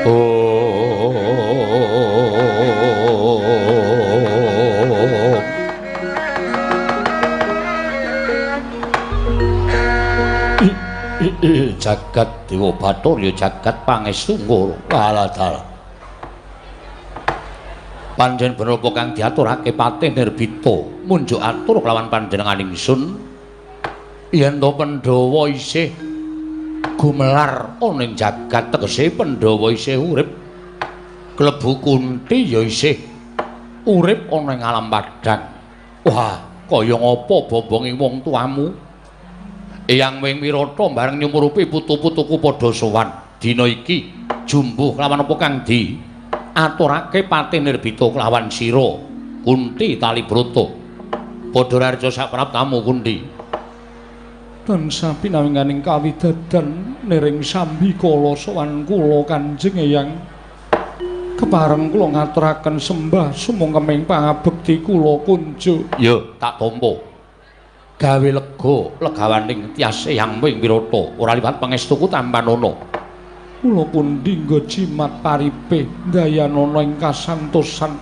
Oh. Jagat Dewa Bathara ya jagat pangestu ngoro. Alah dalah. Panjen bener apa kang diaturake Patih Nirbita munjuk atur kelawan panjenengan ingsun yen to Pandhawa isih gumelar ana ing jagat, tegese Pandhawa isih urip, klebu Kunti ya isih urip ana ing alam padhang. Wah, kaya ngapa bombonge wong tuamu? Eyang Wing Wirata bareng nyumurupi putu-putuku padha sowan dina iki jumbuh kelawan apa kang di aturake Patih Nirbita kelawan sira Kunti Talibrata. Padha raharja sapraptamu Kunti. Tansah pinawinganing kawidadan niring sambi kala sowan kula Kanjeng Eyang. Kepareng kula ngaturaken sembah sumangkeming pangabekti kula kunjuk. Ya, tak tampa. Gawe lega legawaning tias Eyang Wing Wirata, ora liwat pangestuku tampanana. Kula pundi nggo jimat paripe ndayanana ing kasantosan.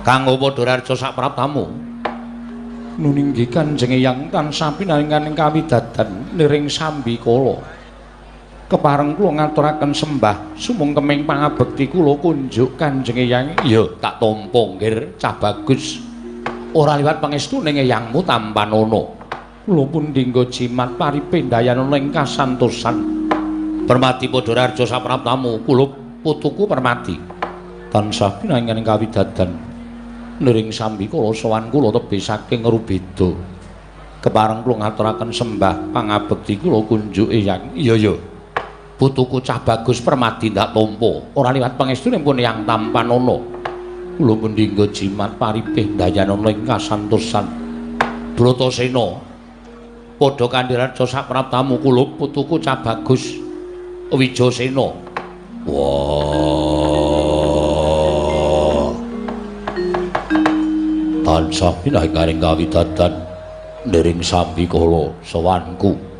Kanggo padha raharja sapraptamu. Nuninggi Kanjeng Eyang tansah pinanganing kawidadan niring sambi kala. Kepareng kula ngaturaken sembah sumangkeming pangabekti kula kunjuk Kanjeng Eyang. Ya, tak tampa nggir cah bagus. Ora liwat pangestune eyangmu tampanana. Kula pundi nggo jimat paripe ndayanana ing kasantosan. Permati padha raharja sapraptamu, kula putuku Permati. Tansah pinanganing kawidadan niring sambi kala sowan kula tebih saking Rubeda. Kepareng kula ngaturaken sembah pangabekti kula kunjuk Eyang. Iya ya. Putuku cah bagus Permati ndak tampa. Ora liwat pangestune pun Eyang tampanana. Kula pundi nggo jimat paripih ndayanana ing kasantosan. Bratasena padha kandhiraja sapraptamu kula putuku cah bagus Wijasena. Wah. Tansah pinanganing kawidadan niring sambi kala sowanku.